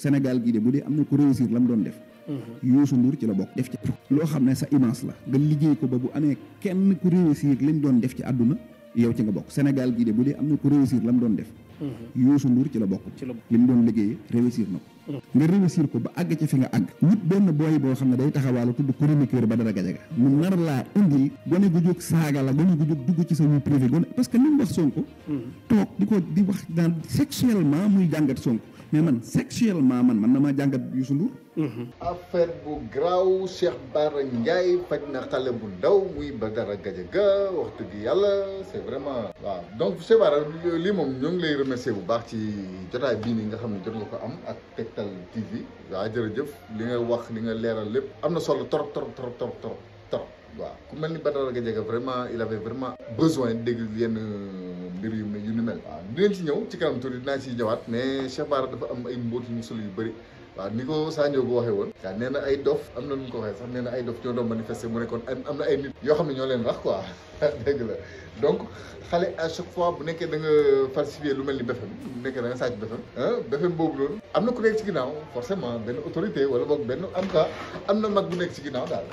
Sénégal gii de bu dee am na ko réussir la mu doon def Youssou Ndour ci la bokk def ci loo xam ne sa image la nga liggéey ko ba bu amee kenn ku réussir li mu doon def ci àdduna yow ci nga bokk Sénégal gii de bu dee am na ko réussir la mu doon def Youssou Ndour ci la bokk li mu doon liggéey réussir na ko nga réussir ko ba àgg ci fi nga àgg wut benn booy boo xam ne day taxawaalu tudd chroniqueur Badara Gadiaga mu nar laa indil gone gu jóg saaga la gone gu jóg dugg ci sa vie privé gone parce que li mu wax Sonko toog di wax daan sexuellement muy jàngat Sonko mais man sexuellement man na maa jàngat Youssou Ndour affaire bu graw Cheikh Bara Ndiaye faj na xale bu ndaw muy Badara Gadiaga wax dëgg yàlla c'est vraiment waaw donc Cheikh Bara lii moom ñoo ngi lay remercier bu baax ci jotaay bii nii nga xam ne jot nga ko am ak Tektal TV waaw jërëjëf li nga wax li nga leeral lépp am na solo trop waaw ku mel ni Badara Gadiaga vraiment il avait vraiment besoin dégg yenn mbir yu ni mel waaw dinañ ci ñëw ci kanam tuuti dinaa ciy ñëwaat mais Cheikh Bara dafa am ay mbóot yu mu solo yu bëri waaw ni ko Sadio bu waxee woon waaw nee na ay dof am na nu ñu ko waxee sax nee na ay dof ñoo doon manifester mu ne kon am na ay nit yoo xam ne ñoo leen rax quoi dégg la donc xale à chaque fois bu nekkee da nga falsifier lu mel ni BFM bu nekkee da nga sàcc BFM boobu noonu am na ku nekk ci ginnaaw forcément benn autorité wala boog benn am na mag bu nekk ci ginnaaw daal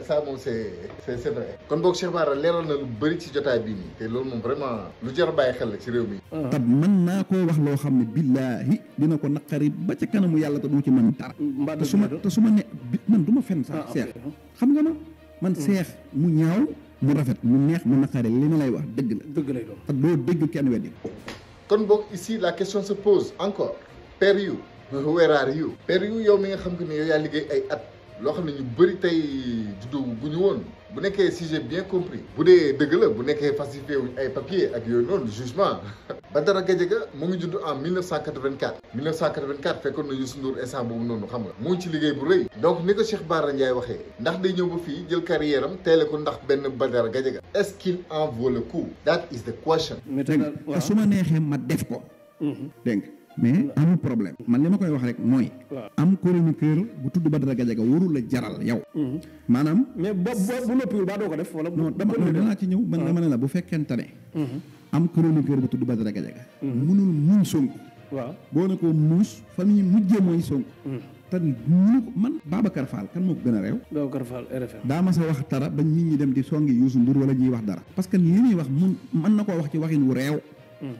ça moom c'est vrai kon boog Cheikh Bara leeral na lu bëri ci jotaay bii nii te loolu moom vraiment lu jar a bàyyi xel la ci réew mi tab mën naa koo wax loo xam ne billaahi dina ko naqari ba ca kanamu yàlla te du ci mën dara te su ma ne man du ma fen sax Cheikh xam nga man Cheikh mu ñaaw mu rafet mu neex mu naqare li ma lay wax dëgg lay doon te doo dégg kenn weddi kon boog ici la question se pose encore Père Yu where are you Père Yu yow mi nga xam que ne yow yaa liggéey ay at loo xam ne ñu bëri tey juddu gu ñu woon bu nekkee si j'ai bien compris bu dee dëgg la bu nekkee falsifié wuñ ay papier ak yooyu noonu jugement Badara Gadiaga mu ngi judd en 1984 fekkoon na Youssou Ndour instant boobu noonu xam nga mu ngi ci liggéey bu rëy donc ni ko Cheikh Bara Ndiaye waxee ndax day ñëw ba fii jël carrière am teele ko ndax benn Badara Gadiaga est-ce qu'il en vaut le coup that is the question te su ma neexee ma def ko dégg mais amul problème man li ma koy wax rek mooy am chroniqueur bu tudd Badara Gadiaga warul la jaral yow maanaam mais bu noppiwul ba doo ko def wala non danaa ci ñëw man dama ne la bu fekkente ne am chroniqueur bu tudd Badara Gadiaga munul muñ Sonko waaw boo ne ko muus fa muy mujjee mooy Sonko te munu ko man Babacar Fall kan moo ko gën a réew Babacar Fall RFM daa ma sa wax dara ba nit ñi dem di songi Youssou Ndour wala ñuy wax dara parce que li ñuy wax mën na koo wax ci waxin wu réew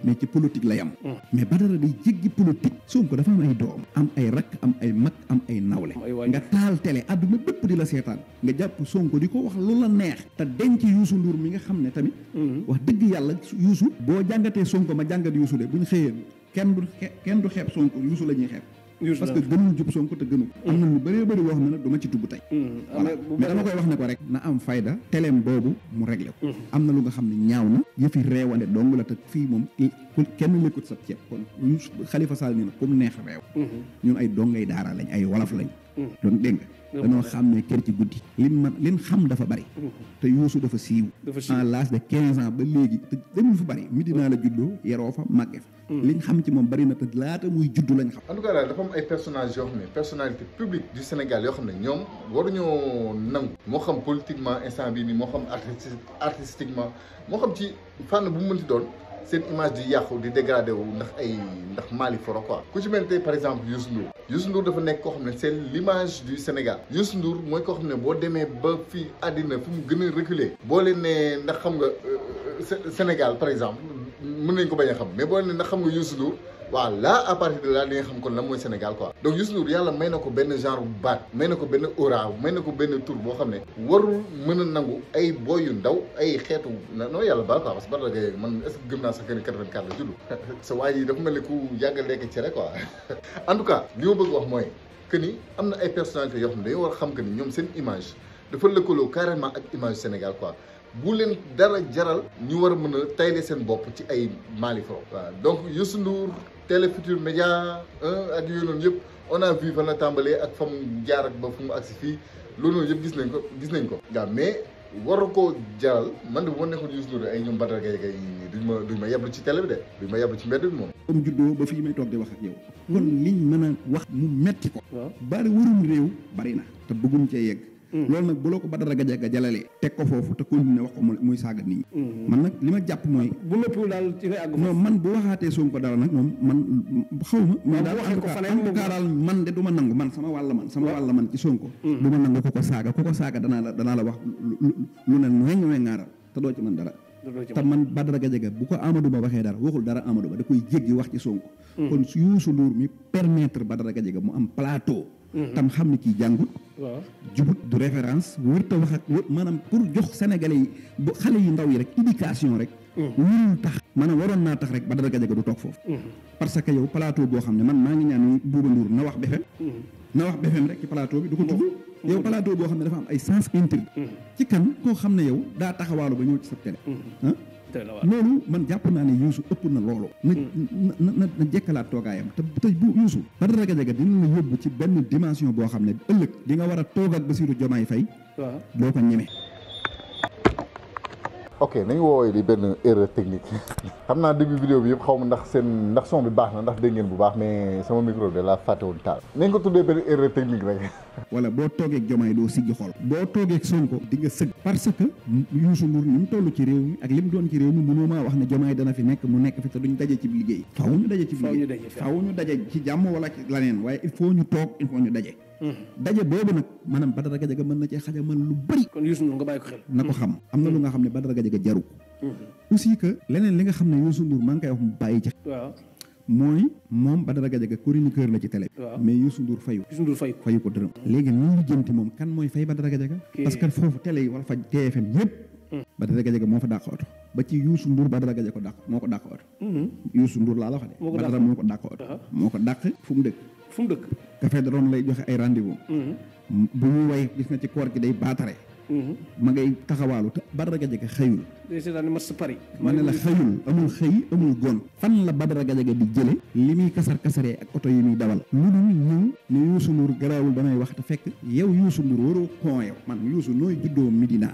mais ci politique la yam mais Badara day jéggi politique Sonko dafa am ay doom am ay rakk am ay mag am ay nawle nga taal télé àdduna bépp di la seetaan nga jàpp Sonko di ko wax lu la neex te denc Youssou Ndour mi nga xam ne tamit wax dëgg yàlla Youssou boo jàngatee Sonko ma jàngat Youssou de bu ñu xëyee kenn du xeeb Sonko Youssou la ñuy xeeb parce que gënul jub Sonko te gënu am na lu bëree bëri wax na nag du ma ci dugg tey mais dama koy wax ne ko rek na am fayda teleem boobu mu réglé ko am na lu nga xam ne ñaaw na yëfi reewande dong la te fii moom kenn lekkut sa ceeb kon Khalifa Sall ni na comme neex réew ñun ay dongay daara lañ ay wolof lañ doon dégg nga dañoo xam ne kër ci guddi lin xam dafa bari te Youssou dafa siiw en l'âge de 15 ans ba léegi te demul fu bari Medina la juddoo yeroo fa màgge fa liñ xam ci moom bari na te laata muy juddu lañ xam en tout cas daal dafa am ay personnages yoo xam ne personnalité publique du Sénégal yoo xam ne ñoom waruñoo nangu moo xam politiquement instant bii nii moo xam artistiquement moo xam ci fànn bu mu mënti doon seen image di yàqu di dégradé wu ndax Mali foro quoi ku ci mel tey par exemple Youssou Ndour dafa nekk koo xam ne c'est l'image du Sénégal Youssou Ndour mooy koo xam ne boo demee ba fii àddina fi mu gën a reculer boo leen ne ndax xam nga Sénégal par exemple mën nañ ko bañ a xam mais boo leen ne ndax xam nga Youssou Ndour waaw là à partir de là di nga xam kon lan mooy Sénégal quoi donc Youssou Ndour yàlla may na ko benn genre baat may na ko benn aura may na ko benn tour boo xam ne warul mën a nangu ay boy yu ndaw ay xeetu non yàlla baal quoi parce que Badara Gadiaga man est-ce que gëm naa sax que ni 84 la judd sa waa ji dafa mel ni ku yàgg a lekk cere quoi en tout cas li ma bëgg wax mooy que ni am na ay personnalités yoo xam ne dañoo war a xam que ni ñoom seen image dafa lëkkaloo carrément ak image Sénégal quoi bu leen dara jaral ñu war a mën a tayle seen bopp ci ay Mali foro waaw donc Youssou Ndour Télé Futurs Médias ak yooyu noonu yëpp on a vu fan la tàmbalee ak fa mu jaar ak ba fu mu agsi fii loolu noonu yëpp gis nañ ko waaw mais waru koo jaral man de bu ma nekkoon Youssou Ndour ay ñoom Badara Gadiaga yi duñ ma yeblu ci télé bi de duñ ma yeblu ci mbedd bi moom comme juddoo ba fii may toog di wax ak yow kon liñ mën a wax mu metti ko bari warum réew bari na te bëggum cee yegg loolu nag bu la ko Badara Gadiaga jalalee teg ko foofu te continuer wax ko muy saaga nit ñi man nag li ma jàpp mooy bu noppiwul daal ci ngay àgg non man bu waxaatee Sonko dara nag moom man xaw ma mais daal en tout cas daal man de du ma nangu man sama wàll man ci Sonko du ma nangu ku ko saaga danaa la wax lu ne ngaaral te doo ci man dara te man Badara Gadiaga bu ko Amadou Ba waxee dara waxul dara Amadou Ba da koy jéggi wax ci Sonko kon Youssou Ndour mi permettre Badara Gadiaga mu am plateau tam xam ne kii jàngut jubut du référence wërta wax ak maanaam pour jox sénégalais yi bu xale yu ndaw yi rek éducation rek wurul tax maanaam waroon naa tax rek Badara Gadiaga du toog foofu parce que yow plateau boo xam ne man maa ngi ñaan Bouba Ndour na wax BFM rek ci plateau bi du ko tudd yow plateau boo xam ne dafa am ay sens intime ci kan koo xam ne yow daa taxawaalu ba ñëw ci sa télé loolu man jàpp naa ne Youssou ëpp na loolu na jekkalaat toogaayam te bu Youssou Badara Gadiaga dina la yóbbu ci benn dimension boo xam ne ëllëg di nga war a toog ak Bassirou Diomaye Faye doo ko ñeme ok nañu woowee di benn erreur technique xam naa début vidéo bi yëpp xaw ma ndax son bi baax na ndax dégg ngeen bu baax mais sama micro de la fàtte woon taal nañ ko tuddee benn erreur technique rek wala boo toogeeg Diomaye doo siggi xool boo toogeeg Sonko di nga sëgg parce que Youssou Ndour ni mu toll ci réew mi ak li mu doon ci réew mi mënoo maa wax ne Diomaye dana fi nekk mu nekk fi te duñ daje ci liggéey faaw ñu daje ci jàmm wala ci laneen waaye il faut ñu toog il faut ñu daje daje boobu nag maanaam Badara Gadiaga mën na cee xajamal lu bari kon Youssou Ndour nga bàyyi ko xel na ko xam am na lu nga xam ne Badara Gadiaga jaru aussi que leneen li nga xam ne Youssou Ndour maa ngi koy wax mu bàyyi ci mooy moom Badara Gadiaga chroniqueur la ci télé mais Youssou Ndour fayu ko dërëm léegi ñu jënti moom kan mooy fay Badara Gadiaga parce que foofu télé yi wala faj TFM yëpp Badara Gadiaga moo fa dàq oto ba ci Youssou Ndour Badara Gadiaga moo ko dàq oto Youssou Ndour laa la wax de Badara moo ko dàq oto moo ko dàq fu mu dëkk café da doon lay joxe ay rendez-vous bu ñu way gis na ci koor gi day baatare ma ngay taxawaalu te Badara Gadiaga xëyul ma ne la xëyul amul xëy amul gon fan la Badara Gadiaga di jële li muy kasaree ak oto yi muy dawal lu dul ñëw ne Youssou Ndour garaawul damay wax te fekk yow Youssou Ndour waroo kon yow man Youssou nooy juddoo Médina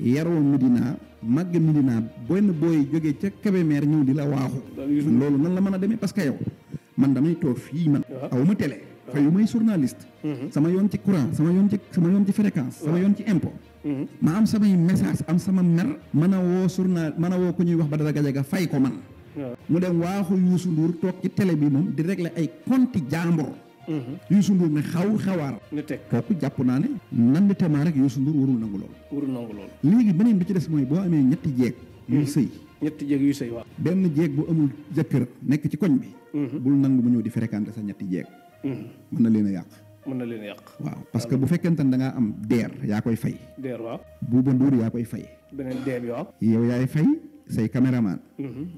yaroo Médina màgg Médina booy jógee ca Kébémer ñëw di la waaxu loolu nan la mën a demee parce que yow man damay toog fii man aw ma télé fayu may journaliste sama yoon ci courant sama yoon ci fréquence sama yoon ci impôt ma am samay message am sama mer mën a woo ku ñuy wax Badara Gadiaga fay ko man mu dem waaxu Youssou Ndour toog ci télé bi moom di régler ay compte jàmbur Youssou Ndour ne xawaar kooku jàpp naa ne nan di temaa rek Youssou Ndour warul nangu loolu léegi beneen bi ci des mooy boo amee ñetti jeeg yuy sëy waaw benn jeeg bu amul jëkkër nekk ci koñ bi bul nangu mu ñëw di fréquenter sa ñetti jeeg mën na leen a yàq waaw parce que bu fekkente ne da ngaa am deer yaa koy fay Bouba Ndour yaa koy fay beneen deer bi waaw yow yaay fay say caméraman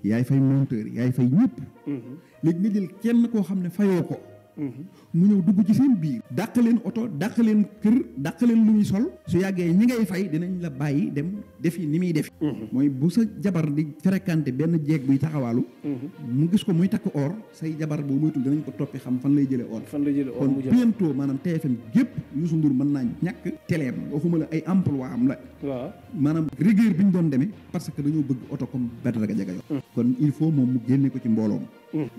yaay fay monteur yaay fay ñëpp léegi nga jël kenn koo xam ne fayoo ko mu ñëw dugg ci seen biir dàq leen oto dàq leen kër dàq leen lu ñuy sol su yàggee ñi ngay fay dinañ la bàyyi dem defi ni muy defi mooy bu sa jabar di fréquenté benn jeeg buy taxawaalu mu gis ko muy takk or say jabar boo moytul dinañ ko toppi xam fan lay jëlee or kon bientôt maanaam TFM gépp Youssou Ndour mën naa ñàkk téléem waxuma la ay emploi am la maanaam rigueur bi ñu doon demee parce que dañoo bëgg oto comme Badara Gadiaga yo kon il faut moom mu génne ko ci mbooloom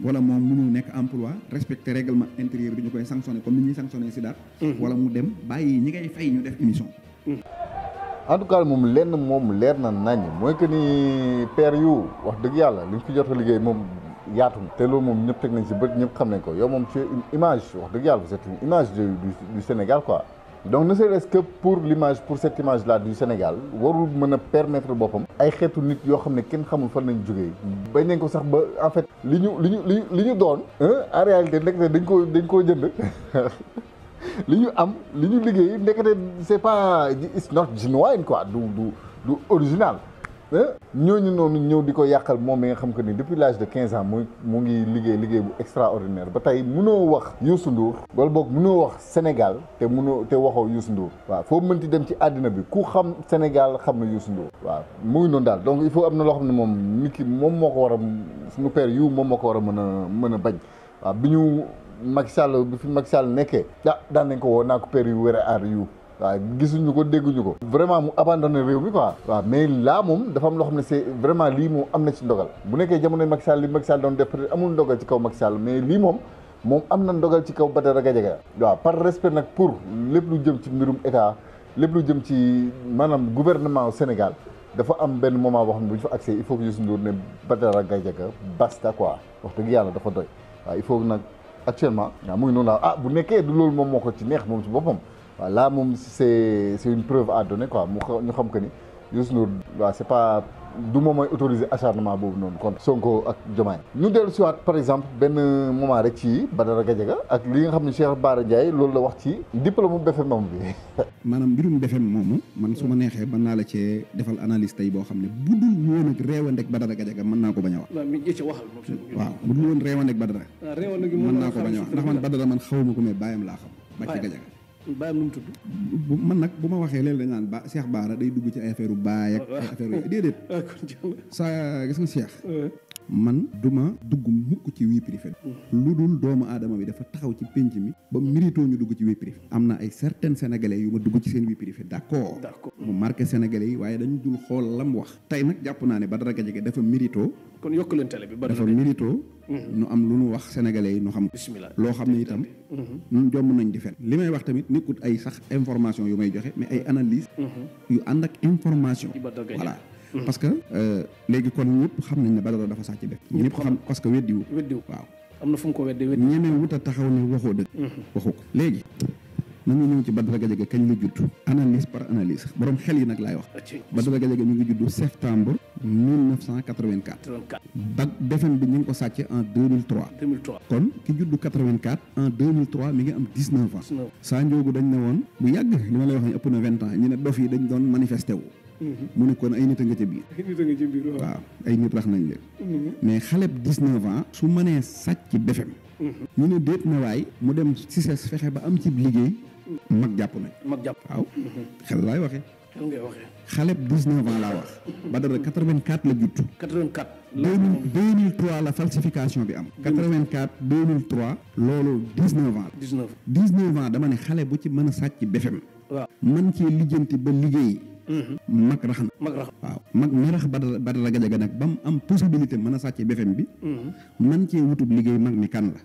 wala moom mënul nekk emploi respecter règlement intérieur bi ñu koy sanctionné comme ni ñuy sanctionné si daat wala mu dem bàyyi ñi ngay fay ñu def émission en tout cas moom lenn moom leer na nañ mooy que ni père yu wax dëgg yàlla li ñu fi jot a liggéey moom yaatu na te loolu moom ñëpp teg nañ si bët ñëpp xam nañ ko yow moom c'est une image wax dëgg yàlla c'est une image du Sénégal quoi donc ne serait-ce que pour l'image pour cette image là du Sénégal warul mën a permettre boppam ay xeetu nit yoo xam ne kenn xamul fan lañ jógee bañ nañ ko sax ba en fait li ñu doon en réalité ndekete dañ koo jënd li ñu am li ñu liggéey ndekete c'est pas it's not genuine quoi du original ñooñu noonu ñëw di ko yàqal moom mi nga xam que ni depuis l'âge de 15 ans mu ngi liggéey bu extraordinaire ba tey mënoo wax Youssou Ndour wala boog mënoo wax Sénégal te waxoo Youssou Ndour waaw foo mënti dem ci àddina bi ku xam Sénégal xam na Youssou Ndour waaw mu ngi noonu daal donc il faut am na loo xam ne moom nit ki moom moo ko war a suñu père yu moom moo ko war a mën a bañ waaw bi fi Macky Sall nekkee daan nañ ko woo naa ko père yu wér aar yu waaw gisuñu ko dégguñu ko vraiment mu abandonné réew mi quoi waaw mais là moom dafa am loo xam ne c'est vraiment lii moom am na ci ndogal bu nekkee jamonoy Macky Sall li Macky Sall doon def peut-être amul ndogal ci kaw Macky Sall mais lii moom am na ndogal ci kaw Badara Gadiaga waaw par respect nag pour lépp lu jëm ci mbirum état lépp lu jëm ci maanaam gouvernement au Sénégal dafa am benn moment boo xam ne bu ñu fa accès il faut que Youssou Ndour ne Badara Gadiaga basta quoi wax dëgg yàlla dafa doy waaw il faut nag actuellement waaw mu ngi noonu laa bu nekkee du loolu moom moo ko ci neex moom ci boppam waaw là moom c'est une preuve à donner quoi ñu xam que ni Youssou Ndour waaw c'est pas du moom mooy autoriser acharnement boobu noonu kon Sonko ak Diomaye ñu dellu si waat par exemple benn moment rek ci Badara Gadiaga ak li nga xam ne Cheikh Bara Ndiaye loolu la wax ci diplôme mu BFM bi maanaam mbirum BFM moomu man su ma neexee mën naa la cee defal analyse tey boo xam ne bu dul woon ak réewandeg Badara Gadiaga mën naa ko bañ a wax waaw bu dul woon réewandeg Badara mën naa ko bañ a wax ndax man Badara man xawma ko mais bàyyam laa xam Bàcc Gadiaga bàyyam nu mu tudd man nag bu ma waxee léegi dañ naan Cheikh Bara day dugg ci ay affaire u baay ak ay affaire yooyu déedéet sa gis nga Cheikh man duma dugg mukk ci vie privée lu dul doomu aadama bi dafa taxaw ci pénc mi ba méritoo ñu dugg ci vie privée am na ay certains sénégalais yu ma dugg ci seen vie privée d'accord mu marqué sénégalais yi waaye dañu dul xool lam wax tey nag jàpp naa ne Badara Gadiaga dafa méritoo kon yokk leen télé bi dafa méritoo ñu am lu ñu wax sénégalais yi ñu xam bismillah loo xam ne itam ñun jomb nañ di fen li may wax tamit nekkut ay sax information yu may joxe mais ay analyse yu ànd ak information voilà parce que léegi kon ñëpp xam nañ ne Badara dafa sàcc def ñëpp xam parce que weddiwu waaw am na fu mu ko weddi ñemee wut a taxaw ne waxoo dëgg waxu ko léegi nañu ñëw ci Badara Gadiaga kañ la judd analyse par analyse borom xel yi nag laay wax Badara Gadiaga mi ngi judd septembre 1984 ba BFM bi ñu ngi ko sàcc en 2003 kon ki judd 84 en 2003 mi ngi am 19 ans saa njoogu dañ ne woon bu yàgg li ma lay wax ne ëpp na 20 ans ñu ne dof yi dañ doon manifesté wu mu ne kon ay nit a nga ca biir waaw ay nit rax nañ leen mais xaleb 19 ans su mënee sàcc BFM ñu ne déet na waay mu dem CICES fexe ba am ci liggéey mag jàpp nañ waaw xel laay waxee xaleb 19 ans laa wax Badara 84 la judd 2003 la falsification bi am 84 2003 loolu 19 ans 19 ans dama ne xale bu ci mën a sàcc BFM mën cee lijjanti ba liggéey mag rax na waaw mag mi rax Badara Gadiaga nag ba mu am possibilité mën a sàcc BFM bi man cee wutub liggéey mag mi kan la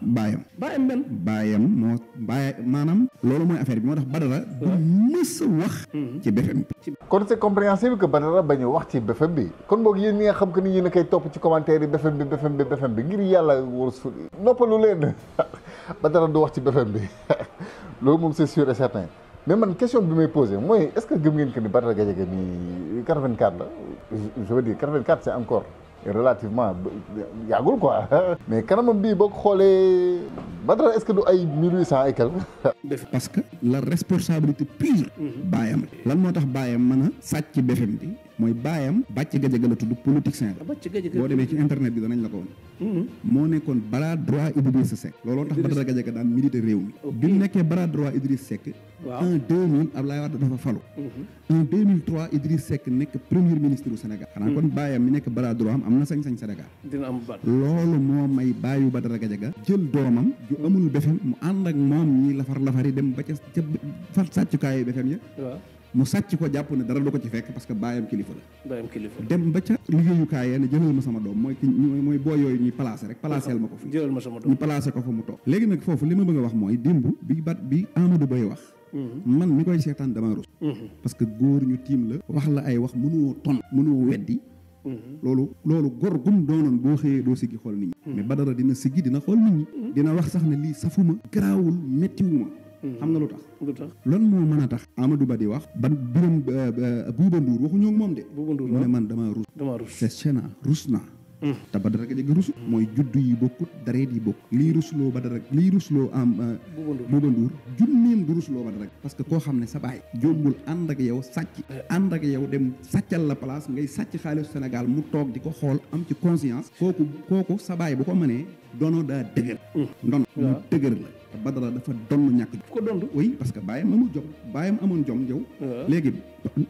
baayam moo baay maanaam loolu mooy affaire bi moo tax Badara du mës a wax ci BFM bi kon c'est compréhensible que Badara bañ a wax ci BFM bi kon boog yéen ñi nga xam que ni yéen a koy topp ci commentaire yi BFM bi ngir yàlla war su noppalu leen Badara du wax ci BFM bi loolu moom c'est sûr et certain mais man question bi may posé mooy est-ce que gëm ngeen que ni Badara Gadiaga mi 84 la je veux dire 84 c'est encore relativement yàggul quoi mais kanamam bii boo ko xoolee Badara est-ce que du ay 1800 et quelque parce que la responsabilité pure baayam lan moo tax baayam mën a sàcc BFM bi mooy baayam Bàcc Gadiaga la tudd politicien la boo demee ci internet bi danañ la ko woon moo nekkoon bras droit Idrissa Seck looloo tax Badara Gadiaga daan milité réew mi bi mu nekkee bras droit Idrissa Seck en 2000 Abdoulaye Wade dafa falu en 2003 Idrissa Seck nekk premier ministre du Sénégal xanaa kon baayam mi nekk bras droit am na sañ-sañ Sénégal loolu moo may baayu Badara Gadiaga jël doomam ju amul BFM mu ànd ak moom ñi lafar-lafari dem ba ca far sàccukaayu BFM ya mu sàcc ko jàpp ne dara du ko ci fekk parce que baayam kilifa la dem ba ca liggéeyukaay ya ne jëlal ma sama doom mooy boo yooyu ñuy placé rek placeel ma ko fi ñu placé ko fa mu toog léegi nag foofu li ma bëgg a wax mooy démb bi Amadou Bay wax man mi koy seetaan dama rus parce que góor ñu tiim la wax la ay wax mënoo ton mënoo weddi loolu gor gum doonoon boo xëyee doo siggi xool nit ñi mais Badara dina siggi dina xool nit ñi dina wax sax ne lii safuma garaawul méttiwuma xam nga lu tax lan moo mën a tax Amadou Ba di wax ban biram Bouba Ndour waxu ñoo moom de mu ne man dama rus c'est gênant rus naa te Badara Gadiaga rusu mooy juddu yi bokkut dareet yi bokk lii rusloo Badara lii rusloo am Bouba Ndour junneem du rusloo Badara parce que koo xam ne sa baay jómbul ànd ak yow sàcc ànd ak yow dem sàccal la place ngay sàcc xaalisu Sénégal mu toog di ko xool am ci conscience kooku sa baay bu ko mënee dono daa dëgër ndon mu dëgër la te Badara dafa donn ñàkk ko dond oui parce que baayam amul jom baayam amoon jom yow léegi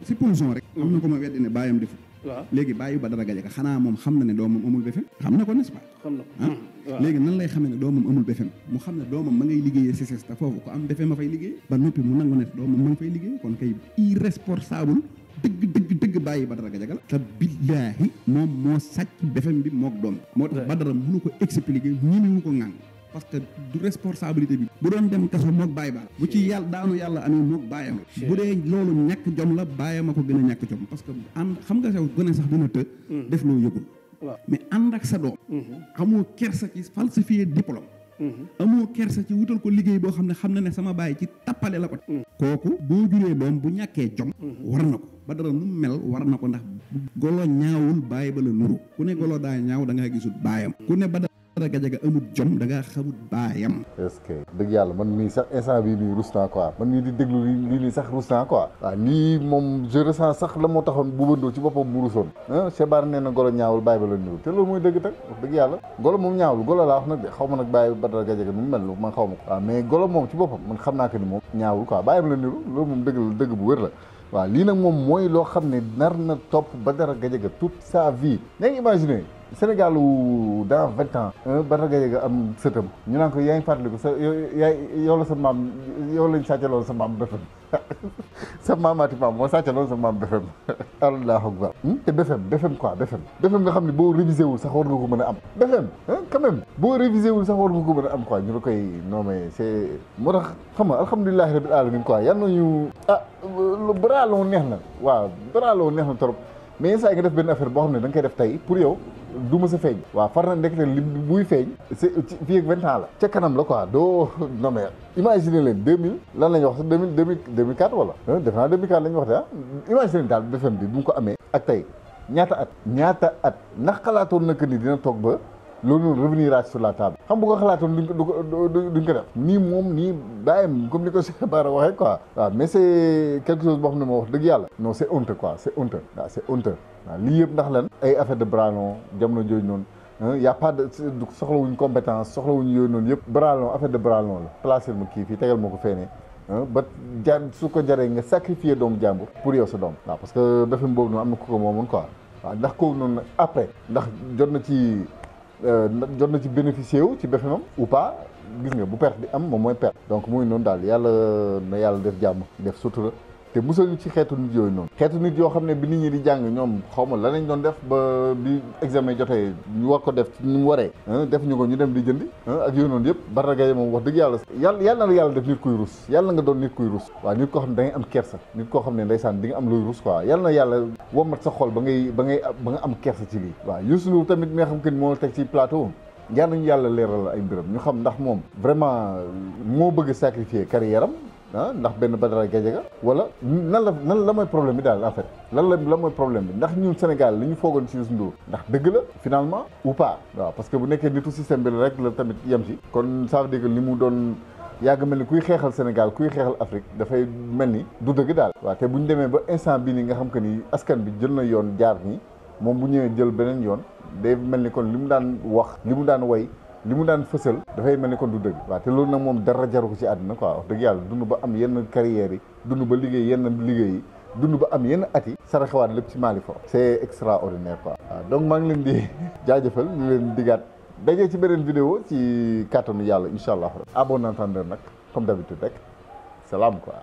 supposons rek am na ko ma weddi ne baayam defu léegi bàyyi Badara Gadiaga xanaa moom xam na ne doomam amul BFM xam na ko n'est-ce pas léegi nan lay xamee ne doomam amul BFM mu xam ne doomam ma ngay liggéeyee CICES te foofu ko am BFM ma fay liggéey ba noppi mu nangu ne doomam ma ngi fay liggéey kon kay irresponsable dëgg bàyyi Badara Gadiaga la te billaahi moom moo sàcc BFM bi mook doom moo tax Badara mënu ko expliquer ñemewu ko ŋàng parce que du responsabilité bi bu doon dem kaso mook baay baal bu ci yàlla daanu yàlla amee mook baayam bu dee loolu ñàkk jom la baayam a ko gën a ñàkk jom parce que ànd xam nga sew gën a sax dina të def loo yëgul mais ànd ak sa doom amoo kersa ci falsifier diplôme amoo kersa ci wutal ko liggéey boo xam ne na ne sama baay ci tappale la ko kooku boo juree doom bu ñàkkee jom war na ko Badara nu mel war na ko ndax golo ñaawul baay ba la nuru ku ne golo daa ñaaw da ngaa gisul baayam ku ne Badara Gadiaga amul jom da ngaa xamul baayam. est-ce que dëgg yàlla man mii sax instant bii nii rus naa quoi man mii di déglu lii nii sax rus naa quoi. waaw lii moom je ressens sax la moo taxoon bu bëndoo ci boppam mu rusoon. Cheikh Bara nee na golo ñaawul bàyyi ba la niru te loolu mooy dëgg tag wax dëgg yàlla golo moom ñaawul golo laa wax nag de xaw ma nag bàyyi Badara Gadiaga nu mu mel man xaw ma ko. waaw mais golo moom ci boppam man xam naa que ni moom ñaawul quoi bàyyi ba la niru loolu moom dëgg bu wér la. waaw lii nag moom mooy loo xam ne nar na topp Badara Gadiaga toute sa vie. na nga imaginer Sénégal dans 20 ans Badara Gadiaga am sëtam ñu naan ko yaa ngi fàttaliku sa yow la sa maam yow lañ sàccaloon sa maam BFM sa maamaati maam moo sàccaloon sa maam BFM allahu akbar te BFM quoi BFM nga xam ne boo révisé wul sax war nga ko mën a am BFM quand même boo révisé wul sax war nga ko mën a am quoi ñu la koy non mais c'est moo tax xam nga alhamdulilahi rabbil alamin quoi yal nañu bralon neex na waaw bralon neex na trop mais yenn saa yi nga def benn affaire boo xam ne da nga koy def tey pour yow du ma sa feeñ waaw far na ndekete li buy feeñ c'est fii ak 20 ans la ca kanam la quoi doo non mais imagine leen 2000 lan la ñuy wax sax 2004 wala def naa 2004 la ñuy wax de imagine leen daal BFM bi bu mu ko amee ak tey ñaata at ndax xalaatoon na que ni dina toog ba loolu noonu revenir sur la table xam bu ko xalaatoon duñ ko def nii moom nii bàyyam comme ni ko Cheikh Bara waxee quoi waaw mais c'est quelque chose boo xam ne moo wax dëgg yàlla non c'est honteux quoi c'est honteux waaw c'est honteux waaw lii yëpp ndax lan ay affaire de bralon jamono jooju noonu y a pas de soxlawuñ compétence soxlawuñ yooyu noonu yëpp bralon affaire de bralon la placer ma kii fii tegal ma ko feenee ba jar su ko jaree nga sacrifier doomu jàmbur pour yow sa doom waaw parce que BFM boobu noonu am na ku ko moomoon quoi waaw ndax kooku noonu après ndax jot na ci bénéficier wu ci BFM am ou pas gis nga bu perte di am moom mooy perte donc muy noonu daal yàlla na yàlla def jàmm def sutura te musal ñu ci xeetu nit yooyu noonu xeetu nit yoo xam ne bi nit ñi di jàng ñoom xaw ma la nañ doon def ba bi examen jotee ñu war ko def ci ni mu waree def ñu ko ñu dem di jëndi ak yooyu noonu yëpp Badara Gadiaga moom wax dëgg yàlla na la yàlla def nit kuy rus yàlla nga doon nit kuy rus waaw nit koo xam ne da ngay am kersa nit koo xam ne ndeysaan di nga am looy rus quoi yàlla na yàlla womat sa xol ba nga am kersa ci lii waaw Youssou Ndour tamit mi nga xam que ni moo teg ci plateau yal nañu yàlla leeral ay mbiram ñu xam ndax moom vraiment moo bëgg sacrifier carrière am ndax benn Badara Gadiaga wala nan la mooy problème bi daal en fait la mooy problème bi ndax ñun Sénégal li ñu foogoon ci Youssou Ndour ndax dëgg la finalement ou pas waaw parce que bu nekkee nitu système bi rek la tamit yem ci kon ça veut dire que li mu doon yàgg mel ni kuy xeexal Sénégal kuy xeexal Afrique dafay mel ni du dëgg daal waaw te bu ñu demee ba instant bii nii nga xam que ni askan bi jël na yoon jaar nii moom bu ñëwee jël beneen yoon day mel ni kon li mu daan wax li mu daan way li mu daan fësal dafay mel ni kon du dëgg waaw te loolu nag moom dara jaru ko ci àddina quoi wax dëgg yàlla dund ba am yenn carrières yi dund ba liggéey yenn liggéey yi dund ba am yenn at yi saraxewaat lépp ci Mali fo c'est extraordinaire quoi waaw donc maa ngi leen di jaajëfal ñu leen digaat dajee ci beneen vidéo ci kàttanu yàlla incha allah à bon entendeur nag comme d'habitude rek salaam quoi